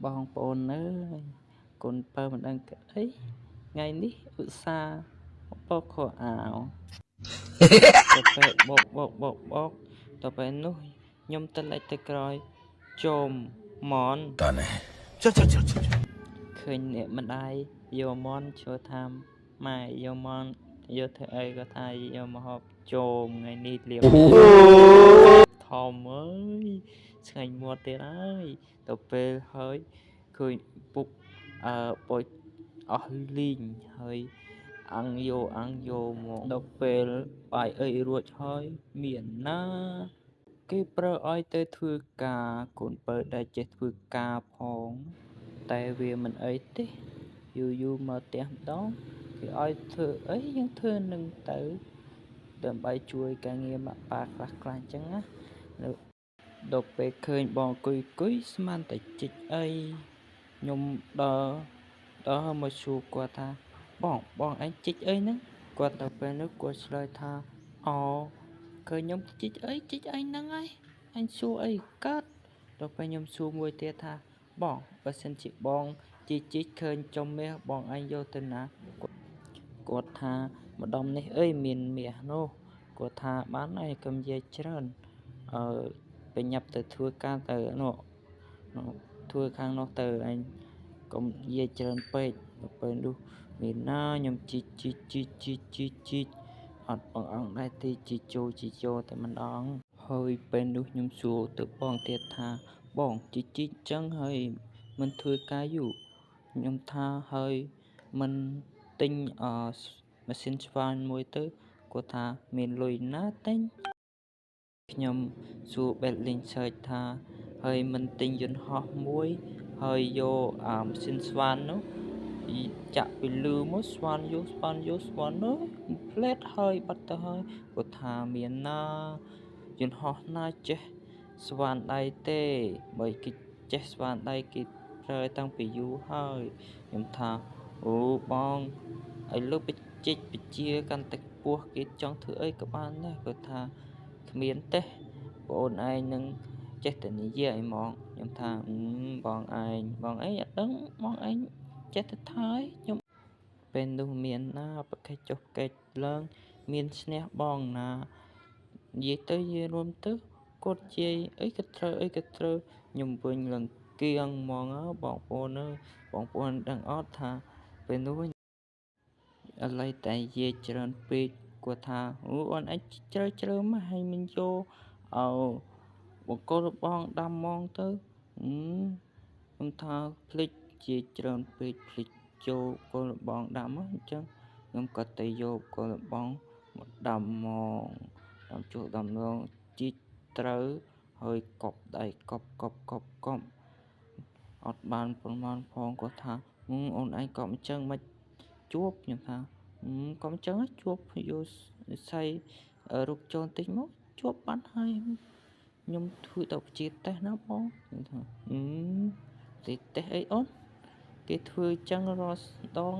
បងប្អូនអើយកូនពៅមិនដឹងគិតអីថ្ងៃនេះឧស្សាហ៍បោកខោអាវទៅពេលបោកបោកបោកបោកទៅពេលនោះខ្ញុំទៅលេចទៅក្រោយចូលមន់ だねちょちょちょちょ ឃើញអ្នកម្ដាយយកមន់ចូលថាម៉ែយកមន់យកធ្វើអីក៏ថាយកមកហូបចូលថ្ងៃនេះលៀបធំអើយឆ្ងាញ់មាត់ទៀតហើយទៅពេលហើយឃើញពុកអើបុចអស់លីងហើយអង្គយោអង្គយោមកដល់ពេលបាយអីរួចហើយមានណា គេប្រើឲ្យទៅធ្វើការកូនពៅដែលចេះធ្វើការផង តែវាមិនអីទេយូរយូរមកផ្ទះម្ដងគេឲ្យធ្វើអីយើងធ្វើនឹងទៅដើម្បីជួយការងារម៉ាក់ប៉ាខ្លះខ្លះអញ្ចឹងណានៅដល់ពេលឃើញបងគុយគុយស្មានតែជីកអីខ្ញុំដល់ដល់មកសួរគាត់ថាបងបងឯងជីកអីហ្នឹងគាត់ទៅពេលនោះគាត់ឆ្លើយថាអូឃើញខ្ញុំជីកអីជីកអីហ្នឹងហើយអញសួរអីកើតដល់ពេលខ្ញុំសួរមួយទៀតថាបងបើសិនជាបងជីកជីកឃើញចុំមាសបងឯងយកទៅណាគាត់ថាម្ដុំនេះអីមានមាសនោះគាត់ថាបានហើយកុំនិយាយច្រើនអឺបញ្ញាប់ទៅធ្វើការទៅនោះធ្វើខាងនោះទៅឯងកុំនិយាយច្រើនពេកដល់ពេលនោះមានណាខ្ញុំជីកជីកជីកជីកជីកជីកអត់បងអង្គដែរទេជីកចូលជីកចូលតែម្ដងហើយពេលនោះខ្ញុំសួរទៅបងទៀតថាបងជីកជីកចឹងហើយមិនធ្វើការយូរខ្ញុំថាហើយមិនទិញអម៉ាស៊ីនស្វានមួយទៅគាត់ថាមានលុយណាទិញខ្ញុំសួរបេតលីងសើចថាហើយមិនទិញយន្តហោះមួយហើយយកអាម៉ាស៊ីនស្វាននោះចាក់ពីលឺមកស្វានយកស្វានយកស្វាននោះផ្លែតហើយបាត់ទៅហើយគាត់ថាមានណាយន្តហោះណាចេះស្វានដៃទេបើគេចេះស្វានដៃគេប្រើតាំងពីយូរហើយខ្ញុំថាអូបងឲ្យលើបច្ចេកវិទ្យាកាន់តែខ្ពស់គេចង់ធ្វើអីក៏បានដែរគាត់ថាគ្មានទេបងអូនឯងនឹងចេះតែនិយាយហ្មងខ្ញុំថាបងឯងបងឯងអត់ដឹងបងឯងចេះតែថាខ្ញុំពេលនោះមានណាប្រកេចចុះប្រកេចឡើងមានឈ្នះបងណានិយាយទៅនិយាយរួមទៅគាត់និយាយអីក៏ត្រូវអីក៏ត្រូវខ្ញុំវិញឡើងគៀងហ្មងបងប្អូនអើយបងប្អូនដឹងអត់ថាពេលនោះឥឡូវតែនិយាយច្រើនពេកគាត់ថាអូអូនឯងជ្រើជ្រើមកហើយមិនយកអោបង្គោលបងដាំហ្មងទៅខ្ញុំថាភ្លេចជាច្រើនពេកភ្លេចចូលគោលបងដាំអញ្ចឹងខ្ញុំក៏ទៅយកគោលបងមកដាំហ្មងដាំចូលដាំឡងជីកត្រូវហើយកប់ដៃកប់កប់កប់កប់អត់បានប្រមាណផងគាត់ថាអូនឯងកប់អញ្ចឹងមិនជួបខ្ញុំថាកុំអញ្ចឹងជួបយកសៃរុកចូលតិចមកជួបបានហើយខ្ញុំធ្វើដល់ជាតេស្តណាបងខ្ញុំថាទេតេស្តអីអូនគេធ្វើអញ្ចឹងរាល់ដង